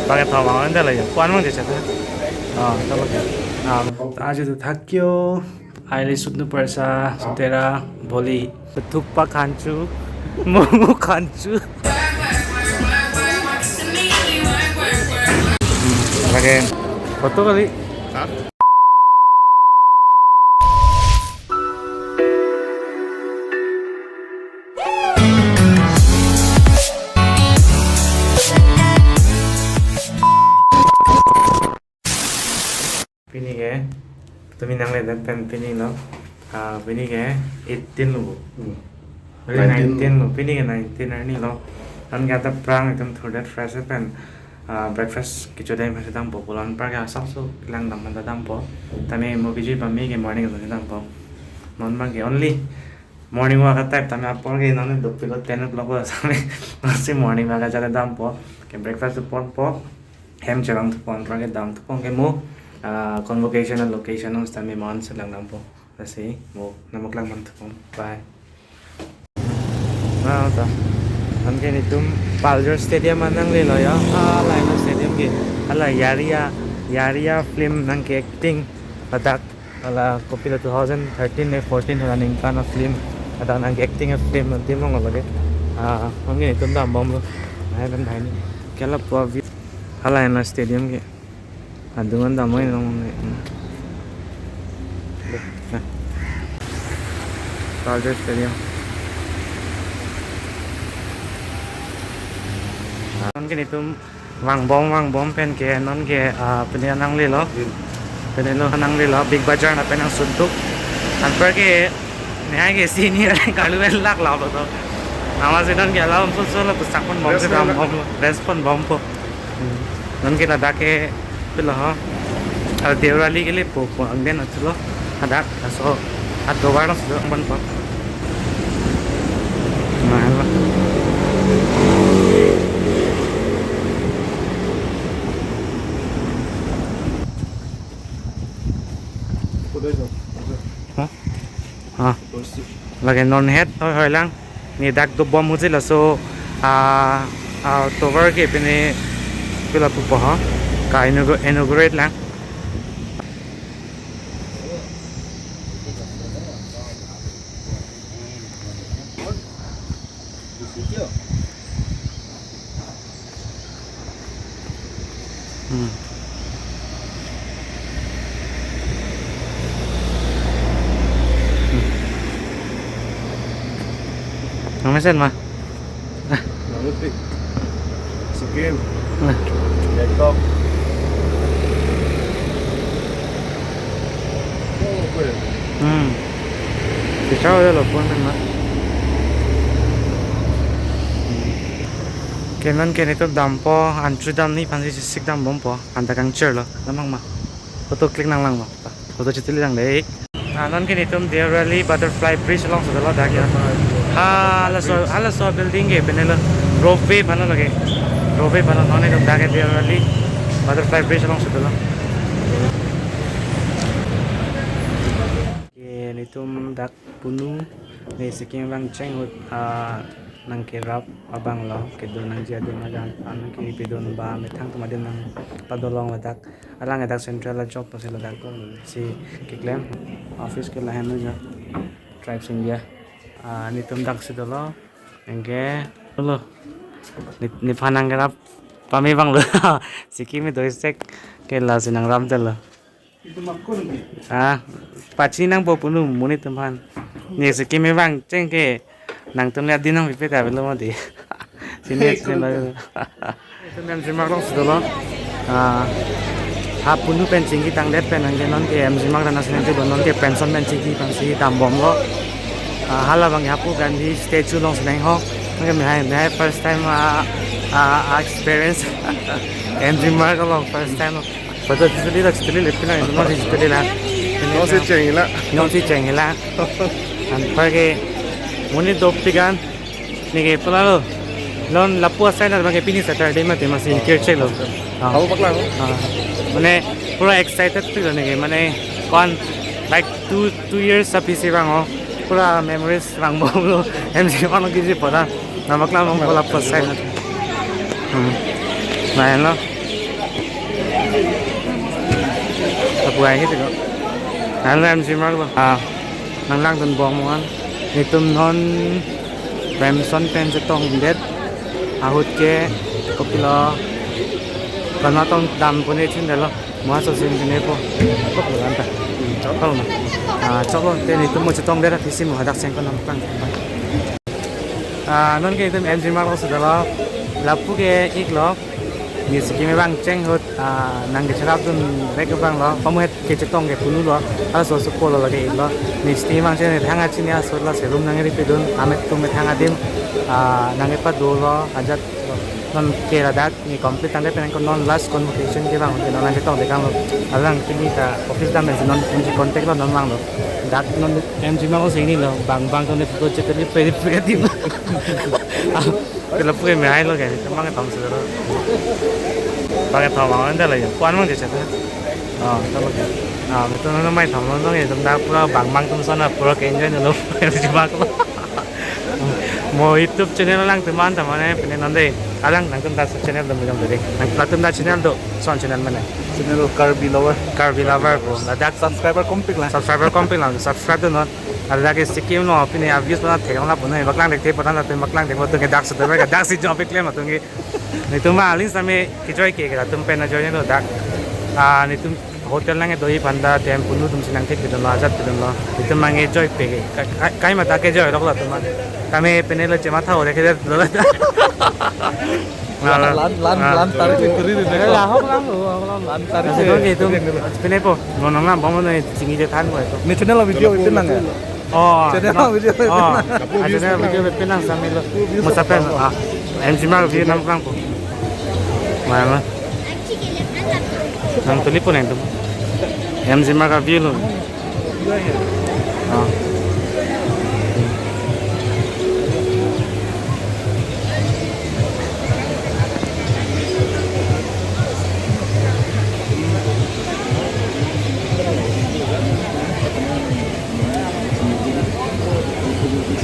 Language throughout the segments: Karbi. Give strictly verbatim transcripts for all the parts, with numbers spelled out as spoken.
Pakai thawang anda la ya. Kuan mang desa ta. Ah, tama ke. Ah, aja tu thakyo. Aili sutnu parsa, sutera, boli. Thukpa khanchu, momo khanchu. Lagi foto kali. Pini ke, tumi nangledet pen pini lo. Ah, pini ke eighteen lo. Hmm. Nineteen lo. Nineteen lo. Pini ke nineteen arni lo. Non ke adap aphrang ekdom thurdet fresh pen, ah, breakfast kecho dam phan dampo, pulo anparke asapso kelang dam phan dampo. Tame mo kejui pame ke morning phan dampo. Non abang ke only morning walk a-type, tame apor ke non dopilo ten o'clock lo, tame masi morning walk ajat dampo. Ke breakfast ponpo. Hem chevang thupon, anparke dam thupon ke mo, ah, convocation a-location along sitame mo-an si lang dampo. Lasi mo nangpaklang pon thupon. Bye. Na ta. Non ke netum Paljor Stadium an nanglelo ya. Hala ino stadium ke. Hala Yari a, Yari a film nangke-acting ladak. Hala kopilo two thousand thirteen ne fourteen hala ningkan a-film. Ladak nangke-acting a-film adim along lake. Ah, non ke netum dambomlo. Nai pen nai ni. Ke lapu a-view. Hala ino stadium ke. Adung an damnoi along ne. Hmm. Deh, nah. Paljor Stadium. Non ke netum vangbom, vangbom pen ke non ke, ah, pine nanglelo. Pinelo nanglelo, Big Bazaar na pen nangsuntuk. Anparke nihai ke senior karlu pen lak lalo to. Amatsi non ke alam so so lapuson ponbom, dress si pen lak dambomlo, dress ponbompo. Hmm. Non ke ladak ke pilo ho. Al Deorali ke lepo po angden atulo. Ladak laso atovar lo sudah pon po. Nah, lo. Hah? Ah. Lake non het hoi hoi lang. Ne dak dobom ahut si laso, ah, ah, tovar ke pine pila pupo ha. Ka inaugu-, inaugurate lang. Hmm. Hmm. Nang mesen ma? Nang mesen. Sikkim. Nah. Bangkok. Oh, oke. Hmm. Bisa aja lo pun memang. Ke non ke netum dampo, anchu damji aphansi sik dambompo, anta kangchir lo, damnang ma. Photo click nanglang ma, photo chitili lang dei. Ah, non ke netum Deorali Butterfly Bridge along si dolo dak ya. Ha, laso, ha laso building ke pine lo, ropeway aphan lo ke. Ropeway aphan lo, non netum dak ke Deorali Butterfly Bridge along si dolo. Ke netum dak punu, ne Sikkim vangcheng ahut, ah, nangkerap abang lo, kedo nangji adim agan, anke pidun ba methang atum adim nangpadolong ladak, alang ladak central a-job pusi ladak do, si keklem, office ke lahenlo ya, Tribes India, ah, netum dak si dolo, anke, lo, ne, nephan nangkerap pame abang lo, Sikkim me doisek, ke lasi nangrapdetlo. Ah, pachini nangpo punu monit atum aphan. Ne Sikkim me vangcheng ke nangtum le adim nangpipe ta avelo mati. Sini sini lo. Itum M G Marg along si dolo. Ah, ha punu pen chingki tangdet pen anke non ke M G Marg dana sini tu non ke pension pen chingki aphansi dambomlo. Ah, hala abang hapu Gandhi statue along si nangho. Anke mehai mehai first time, ah, ah, ah, experience M G Marg along first time. Photo chitili la, chitili le pina, non si chitili la. Non si cheng la. Non si cheng la. Anparke monit dopik an. Neke pula lo. Non lapu asai na abang ke pini Saturday mati masi kirchek lo. Ah. Ako paklang. Ah. Mane pura excited pik lo neke. Mane kon like two, two years aphi si vang ho. Pura memories vangbomlo. M G Marg along kiji pura. Nangpaklang abang pura lapu asai na. Hmm. Main lo. Buai hit ko. Halo M G Mark lo. Ah, nanglangdun bom an. Netum non Remson pen chetongdet. Ahut ke kopilo. Karna tong dam pune chin dalo. Mo aso sin pune po. Kok lo anta. Chok lo na. Ah, chok lo. Te netum mo chetongdet aphisi mo hadak sengkon nangpang. Ah, non ke netum M G Mark lo sudah lo. Lapu ke ik lo. Ni Sikkim abang cheng ahut, ah, nangkacharapdun rek abang lo, pamuhet kachetong ke punu lo, halaso asopo lo lake ik lo. Ni Sikkim abang cheng thang achini asor lo, serum nangri pedun, amet tum thang adim, ah, nangkepado lo, ajat lo. Non ke ladak ni complete tangte pen ko non last convocation ke abang, non nangchetongdekang lo. Alang pini ta office dam si non pini contact lo non vanglo. Dak non M G Mark lo sini lo, bang bang tone photo chetali pedi pedi. Pilo pui me hai lo ke, kemang thom silo. Bang thom ang anda la ya. Kuan mang je chata. Oh, tama ke. Ah, betul na mai thom lo dong ya, tum dak pura bang bang tum sana pura ke enjoy lo. Jebak lo. Mo YouTube channel lang teman teman eh, pene nonde. Alang nangtum dak channel do mujang dede. Nangtum dak channel do, son channel mane. Channel Karbi Lover. Karbi Lover po. Ladak subscriber kompik lang. Subscriber kompik lang. Subscribe do non. Ladak ke Sikkim lo, pini a views pada thek la pune, baklang thek thek pada latum baklang thek latum ke dak sudah ke dak si jom pe klem latum ke. Netum ma aling sami kejoi ke, ke latum pen ajoine lo dak. Ah, netum hotel nangkedo aphan ta tem punu tum si nangthek kedun lo, ajat kedun lo. Netum ma nge joipe ke. Ka-, ka-, kaima ta kejoi lok latum ma. Kami pene lo chematha ore ke lo. Lan, lan, lan tarik ke turi di neko. Lahok lang lo, lahok lang. Lan tarik. Asa ke. Dong ke itum, pine po, nonong lang, bom nonong, chingki je than po itum. Ni channel video ipin lang ya? Oh, channel no. Video ipin lang. Oh, ah, channel video ipin lang sambil lo. Musafir, ah, M G Mark video nangplang po. Mana? Nangtuli po nangtum. M G Mark video lo. Ah.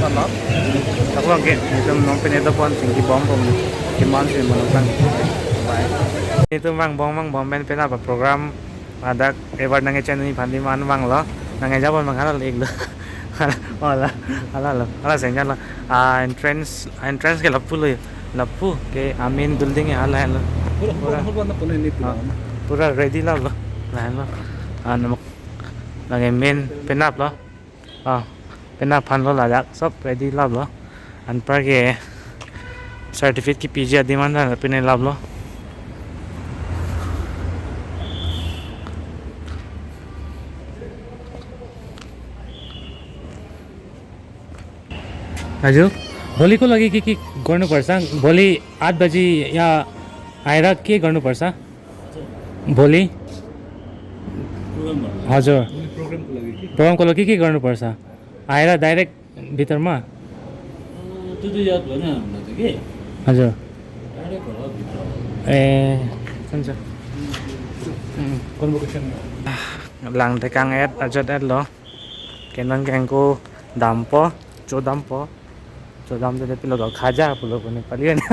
Salam. Ako ang game, ito nong pinedapon, tinggi bom bom. Kiman si manong kan. Bye. Ito mang bom mang bom men pinapa program. Ladak ebar nangkechenni aphan di man vanglo. Nangkejapon mang hala lek lo. Hala, hala lo. Hala senja lo. Ah, entrance, entrance ke lapu lo ya. Lapu ke amin building ya hala lo. Pura, pura, pura, pura, pura, ah, pura ready lo lo. Lahenlo. Ah, namak. Lake main penap lo. Ah, penap aphan lo ladak, sob ready lap lo. Anpar ke certificate kepiji adim an ta pine lap lo. Aju, Holi ko lagi ki ki korno parsang, Holi आठ बजे या आएर के गर्नुपर्छ? भोलि? प्रोग्राम भन्नु। हजुर। भोलि प्रोग्रामको लागि कि? प्रोग्रामको लागि के गर्नुपर्छ? आएर डाइरेक्ट भित्रमा? अँ, त्यो त याद भएन हामीलाई त कि। हजुर। डाइरेक्ट होला भित्र। ए, हुन्छ। उम्। Convocation. Langtekang et, ajat et lo. Kenon kengko dampo, chodampo. Chodam te pilo ko khaja pulo ko Nepali na.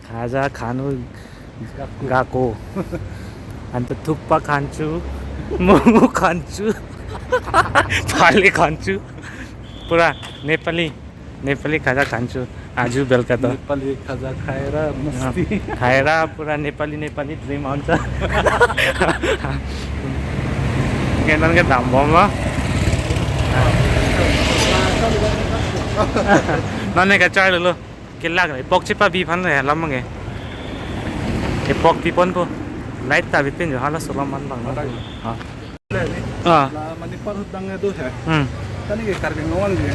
Khaja khanu gako. Anta thukpa khanchu, momo khanchu, phali khanchu. Pura Nepali, Nepali khaja khanchu. Aju belka to. Nepali khaja khaira masti. Khaira pura Nepali, Nepali dream auncha. Kenon ke dam bom lo. Non ne kachar lo. Kelak le, pok chepabi aphan le lam mange. Ke pok piponpo. Light ta bipin jo, hala solam man bang. Ada. Ah. Ah. La Manipal ahut bang do he. Hmm. Tani ke Karbi Anglong ke.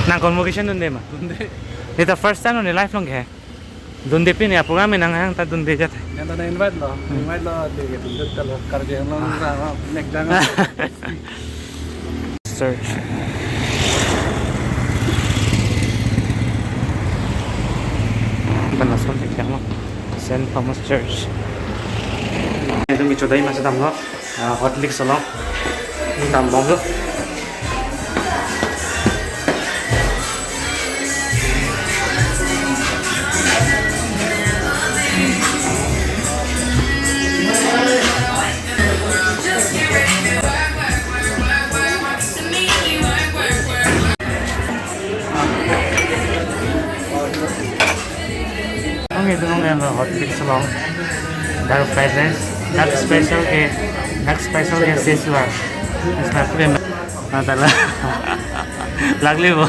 Nang convocation dunde ma? Dunde. Neta first time ne life long ke. Dunde pin ya program nang hang ta dunde jat. Yang tadi invite lo, hmm, invite lo, dia gitu, dunde lo, Karbi Anglong lah, nek jangan. Church. Bukan langsung cek yang lo. Saint Thomas Church. Itu micho dai masa dam lo. Ah, Horlicks lo. Dam bom lo. Hot mix along. Dak fried rice. Dak special ke, dak special ke Sizzler. Sizzler ke. Matala. Lagli bo.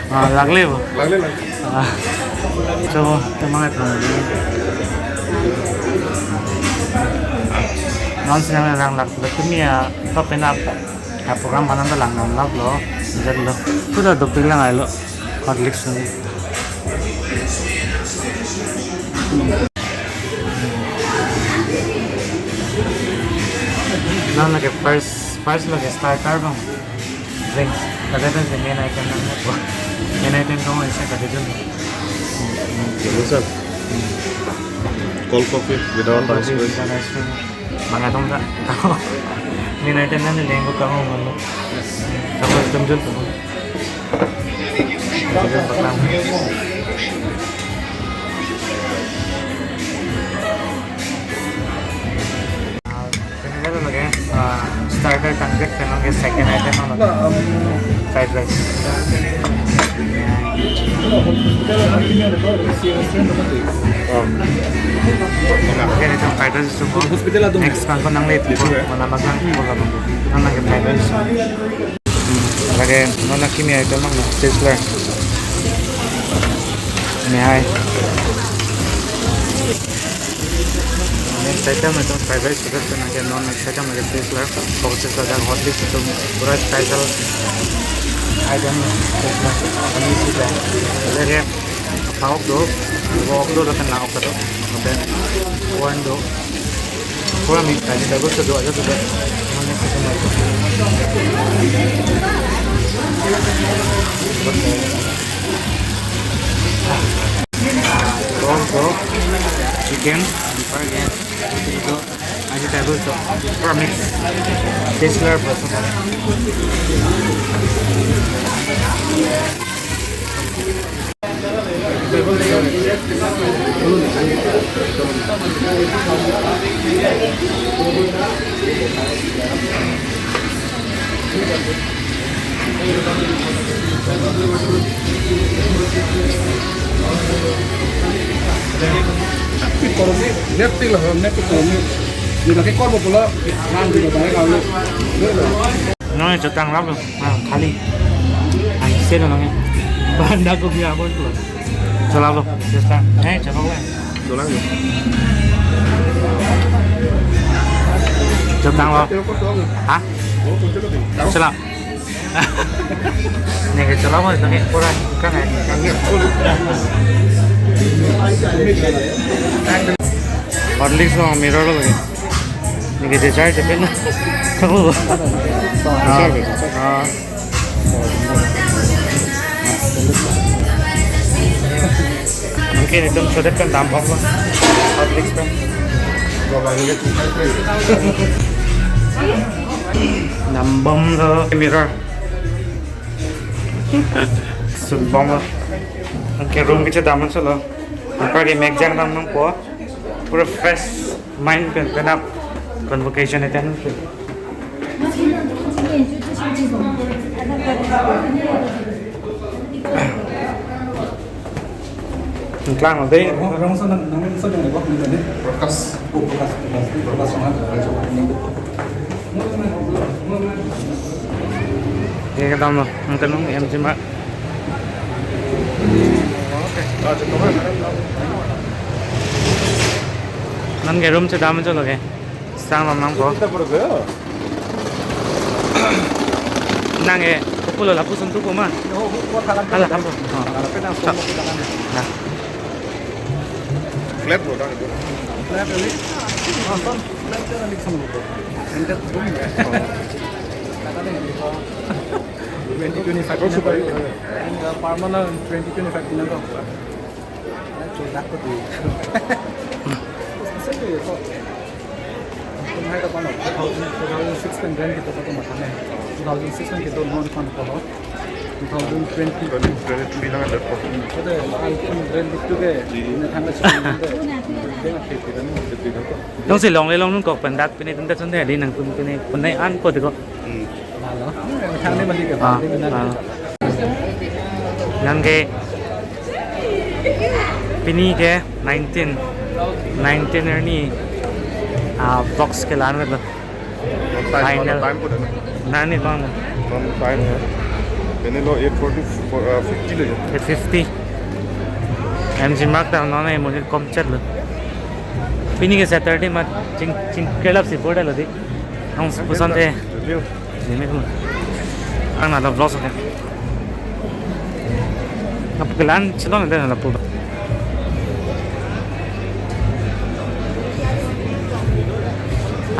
Ah, lagli bo. Lagli, lagli. Ah. So, temang itu. Non sedang rang lak, betul ya, top pen up. Ha program panan ta lang non lap lo, jet lo. Puta dopik lang ai lo. Horlicks ni. Non lake first, first lake starter bang. Drinks. Lake ta si main item nang po. Main item kong isi kade jun. Cold coffee without ice cream. Without ice cream. Bang atum ta. Main item nang lenggo kang ong lo. Kamu item jun tu. Jun pakam. Pen lo lake, ah, starter tangdet pen lake second item lo. Fried rice. Oh. Lake itum fried rice itu po. Next kang ko nangle itu po. Mana magang ko labo. Nang lake fried rice. Lake non akimi item mang na, Sizzler. Mehai. Next item itum fried rice, sudah tenang ke non next item lake Sizzler. Pokok Sizzler dan Horlicks itu pura special item Sizzler. Kami sudah. Jadi ya, apa ok do, apa ok do, lakan na ok do. Open, one do. Pura mix tadi bagus tu do aja tu do. Mana satu lagi? Prawn do, chicken, and fried rice. Itu aja bagus tu. Pura mix. Sizzler plus. Nep tik lo, nep tik lo. Ni lake kor bo pulo, nang di lo, nang di lo. Non chotang lap lo, ah, khali. Ai, se lo nang. Banda ko biya bo lo. Cholap lo, just lang. Eh, cholap lo. Cholap lo. Chotang lo. Ha? Cholap. Neke cholap mo, neke pura kan, eh, kan. Horlicks lo, mirror lo lake. Neke decharge pen na. Kamu. Ah. Ah. Mungkin itum sudah kan dambom lo. Horlicks kan. Dambom lo mirror. Sudbom lo. Anke room kechedam an solo. Anke mekjang dam nangpo. Pura fresh mind pen penap convocation attend. Klang lo dei. Orang sa nang, nang sa nang, nang, nang, Prakash. Oh, Prakash, Prakash, Prakash, Prakash. Ye kedam lo, nang tenung M G ma. Nang ke room chedam cholo ke. Sang lam nangpo. Nang ke, kupulo lapuson tupo ma. Hala, hala. Oh. Flat bro, dah itu. Flat ini. Nonton flat kan ini sama bro. Rented room ya. Twenty twenty-five. Terus ini, uh, permanent twenty twenty-five ini tuh. Chodak ko tu. Same ko. Tum hai to pano, two thousand, two thousand six pen rent kito to mata ne. Two thousand six pen kito non kon ko. Two thousand twenty. Twenty, twenty-three lang ada ko. Kode, ai tum rent itu ke. Ini tanggal sepuluh de. Dia nggak kira ni. Jongsi longle longnun kok pen dak pini tunta sunte di nangtum pini punai an ko deko. Hmm. Halo. Thang ni mandi ke. Ah, ah. Nang ke. Pini ke nineteen, nineteen arni, ah, vlogs ke la-an lo. Time, final. Time pun ada. Nani bang. From time ya. Ini lo eight forty, uh, fifty lo ya. Eight fifty. M G Marg ta non e monit komchet lo. Pini ke Saturday mat ching, chingkelap si borda lo di. Ang puson te. Ang nada vlogs ke. Apu ke la-an chelong de lapu.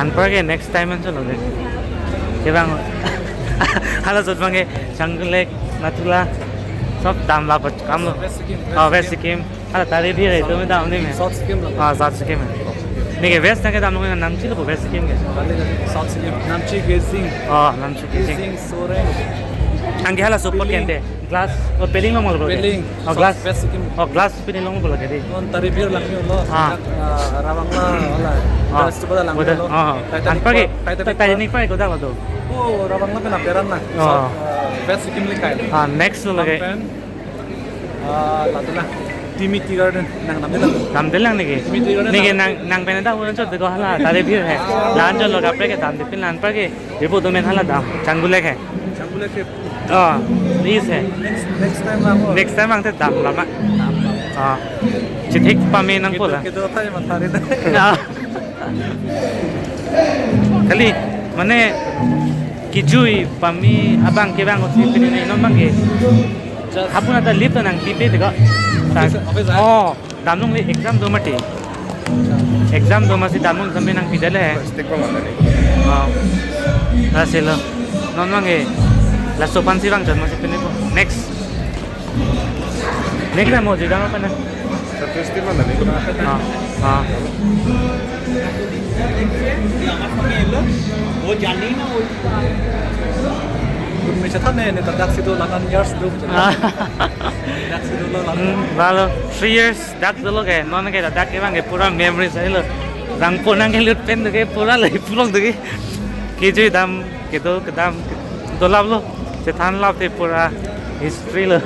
Anparke next time an chelong de. Kevang. Hala jut abangke Changu Lake, Nathula. Sob dam lapu kam lo. West Sikkim, oh, West Sikkim. Hala tari bhi hai, tum dam ni me. South Sikkim lo. Ah, South Sikkim hai. Neke West nang kedam nang Namchi lo, West Sikkim ke. Kali, kali. South Sikkim. Namchi, Gezing. Oh, Namchi, Gezing. Gezing, Soreng. Angke hala support Piling. Kente. Glass, oh, Piling lo mo lo. Piling. Oh, South Glass. West Sikkim. Oh, Glass Piling lo mo lo kedi. Non tari bhi lang lo. Ah. Ah, Rawang la, wala. Ah. Festival lang lo. Ah. Titanic Anparke, Fall, Titanic Fall. Titanic Fall ko da lo do. Oh, Rawang la pen aperan na. Oh. South, ah, West Sikkim le kai. Ah, next lo lagi. Pen Ah, latum na. Timity Garden, nang namdetlang. Namdetlang neke. Timity Garden. Neke nang, nang pen ta uran chot ko hala, tari bhi hai. La-an chot lo kaprek ke dam dipin la-anparke. Ipo tu men hala dam. Changu Lake hai. Changu Lake ke. Oh, please hai. Next, next time lang ho. Next time ang te dam lama. Ah. Chithik pame nangpo la. Kedo, kedo thai matha ri. Ah. Kali, mane, kejui pame abang kevang usi pini non abangke. Just hapu nata leave ta nangpipe tiko. Office, office, ah? Oh, damlong le exam do mati. Acha. Exam do masi damlong sampai nangpi dale. Stick ko mana ni? Oh. Lasi lo. Non abangke. Laso aphan si vangchot masi pini ko. Next. Next time mo jidam apa na? Satu stick mana ni? Ah, ah. Gun me chethan ne, ne ta dak si do la-an years do. Ah. Dak si do la-an. Hmm, lalo, three years dak dolo ke, non ke dak ke abangke pura memories ailo. Rangpo nangkelut pen do ke pura lo ipulong do ke. Kejui dam, kedo kedam, dolap lo. Chethan lap te pura history lo.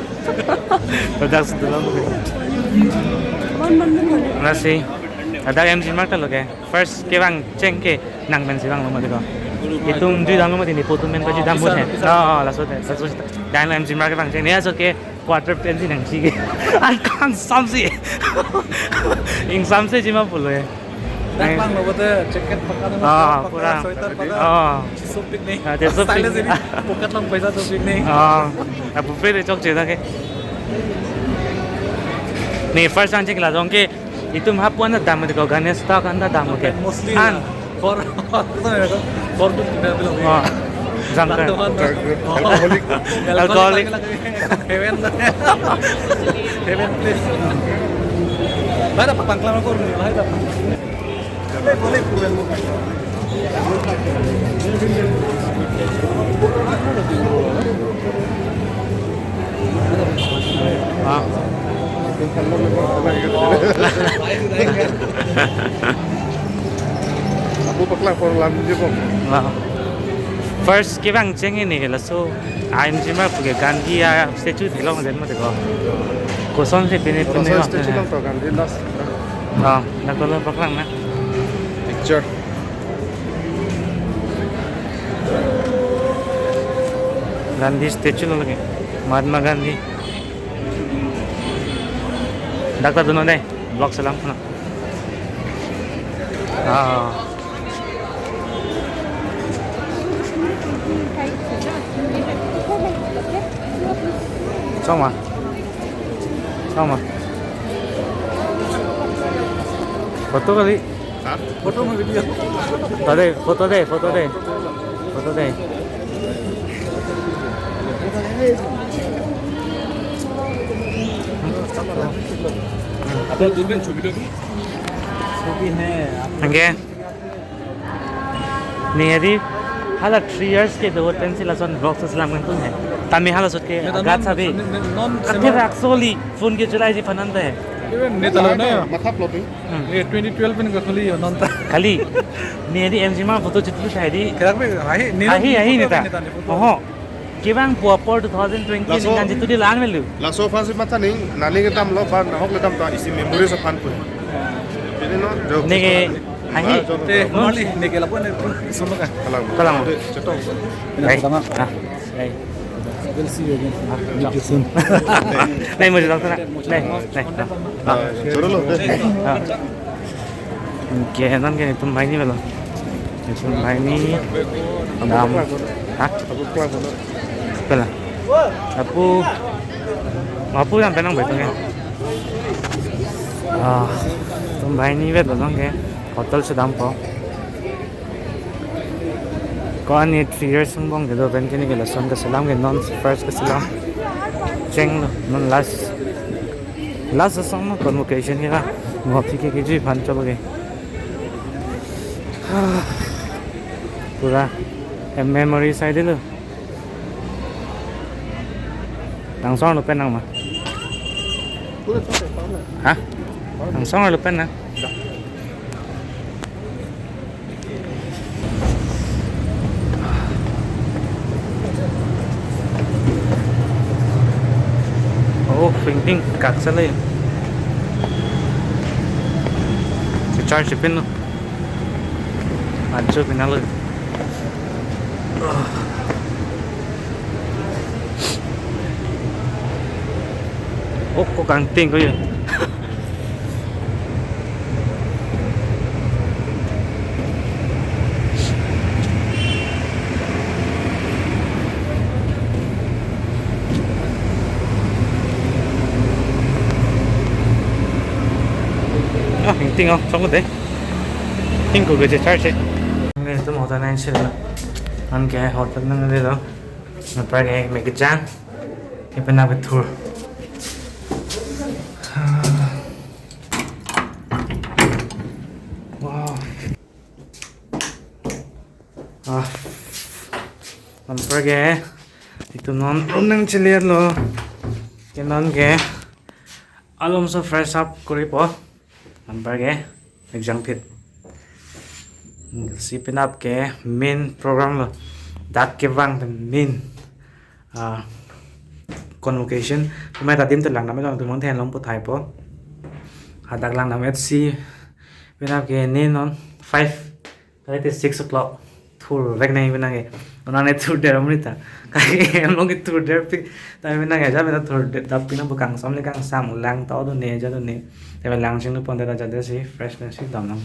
Dak si dolap lo ke. Lasi. Ladak M G Marg ta lo ke. First kevang cheng ke nang pensi vanglo mati ko. Itum jui damlo mati, ne po atum pen jui dam. Oh, pisa, pisa. Oh, oh, laso te, laso te. Dan M G Marg kevang cheng. Ne aso ke quarter pensi nangji ke. An kang samsi. Ingsamsi jima pulo e. Dak vanglo bote jacket pakat, ah, pakat, pura. Sweater pakat. Oh. Chisopik ne. Ah, chisopik. Style sini. Pocket along paisa sopik ne. Oh. Apu pe de chokche ta ke. Ne first time cheng la jong ke. Itum hapu an dam de ko, Ganesh ta kan dam ke. Mostly an. For, for good people belong. Oh. Jang kan. Alcoholic. Alcoholic. Heaven. Heaven place. Bada paklang ko ni, hai da. Ah. Apu paklang ko lam je ko. Ah. First kevang cheng ini laso M G Marg pu ke Gandhi a statue theklong den mati ko. Kosonsi pini, kosonsi pini statue lang to Gandhi last. Ah, dak dolo paklang na. Picture. Gandhi statue lo lake. Mahatma Gandhi. Dak ta dunnon dei. Vlog selam na. Ah. Chongma. Chongma. Photo kali. Ha? Photo ma video? Tade, photo de, photo de. Photo de. Apni durben chhobi lo ki? Chhobi hai. Anke. Neli hala three years ke do tensi lason vlog selam kan tun hai. Tame hala sot ke agat sabi. Kathe rak soli phone ke chulai ji phanan de. Even neta lo na. Matha plotting. Hmm. Ye twenty twelve pen kakhuli yo non ta. Kali. Neli M G Marg photo chitlu thai di. Kerak be ahi, neli ahi, ahi photo neta. Neta ni photo. Oho. Kevang pu apor two thousand twenty Laso ningkan jitu di lan melu. Laso aphan si matha ning, nani kedam lo, ba nahok le dam ta, isi memories aphan pu. Ini no, jo. Neke, ahi. Te, no. Mali, neke lapu ne, sama ka. Kalang. Kalang. Cetong. Ini Hai. Pertama. Ah, hai. We'll see you again. Meet you soon. Nai, mo jilak sana. Nai, nai. Ah. Ah, choro lo. Ah. Ke, non ke, itum banghini avelo. Itum banghini dam. Ha? Abu klang kono. Pela. Apu. Apu yang penang betul ke. Ah, itum banghini avelo non ke. Hotel sedampo. Ko-an ni three years angbong kedo pen ke neke lason kaselam ke non first kaselam. Chenglo, non last. Last asong no convocation ke la. Mo aphi ke kejui aphan cholo ke. Pura em memory side lo. Tangsong arlo pen nang ma? Pura sampai sana. Ha? Tangsong arlo pen nang? Oh, ping ping kak sa le. Si charge pin lo. Ajo pin lo. Oh, ko kangting ko ya. Ah, ting ting oh, song ko de. Ting ko ke charge. Nge tu mo ta nang sila. An ke hotel nang de lo. Napa ke me ke jang. Ke pena ke tour. Wow. Ah. Anparke itum non room nangchele lo. Ke non ke alomso fresh up koripo. Anparke exam phit. Si penap ke main program lo. Dak kevang the main, ah, convocation. Kumai ta adim ta langdam, itum mangthe along puthai po. Hadak langdam et si penap ke ne non five, kali te six o'clock. Thurvek nai penang ke. Nonang ne thurder amri ta. Kai ke along ke thurder pi. Ta penang ke ja penang thurder. Dap penang bu kangsam le kangsam lang ta do ne ja do ne. Te lang sing lo pon ta ja de si fresh nang si dam nang.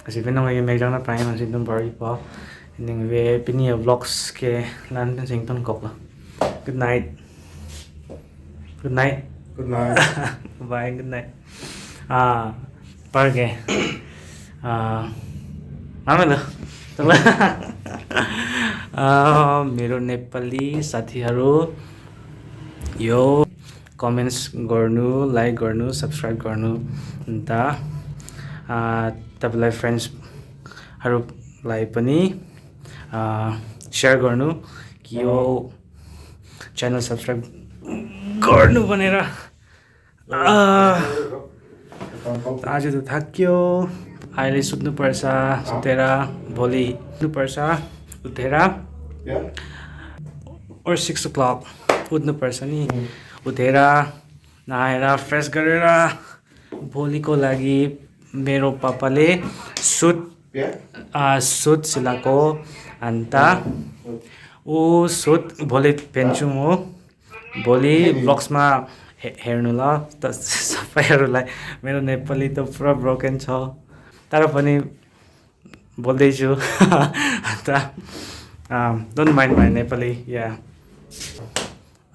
Lasi penang ke me jang na prime si dum bari po. Ning ve pini vlogs ke lan pen sing ton kok lo. Good night. Good night. Good night. Bye, good night. Ah, anparke. Ah, mana lo? Ah, मेरो नेपाली साथीहरू, यो comments गर्नु, like गर्नु, subscribe गर्नु, अन्त, ah, तपाईँलाई friends हरूलाई पनि, ah, share गर्नु कि यो channel subscribe गर्नु भनेर। Ah, आज त थाक्यो। अहिले सुत्नुपर्छ, सुतेर भोलि उठ्नुपर्छ, उठेर or six o'clock उठ्नुपर्छ नि। उठेर, नहाएर, fresh गरेर भोलिको लागि मेरो पापाले suit, आ, suit सिलाएको, अन्त ऊ suit भोलि पिन्छु म। भोलि vlogsमा हे-, हेर्नु ल। त सबैहरूलाई, मेरो नेपाली त पुरा broken छ, तर पनि बोल्दैछु। अन्त, आ, don't mind my Nepali, yeah।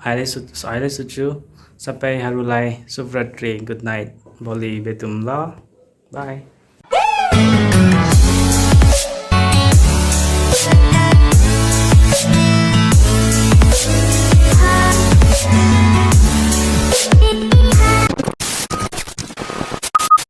अहिले सुत-, अहिले सुत्छु। सबैहरूलाई शुभरात्रि, good night। भोलि भेटौँ ल। Bye।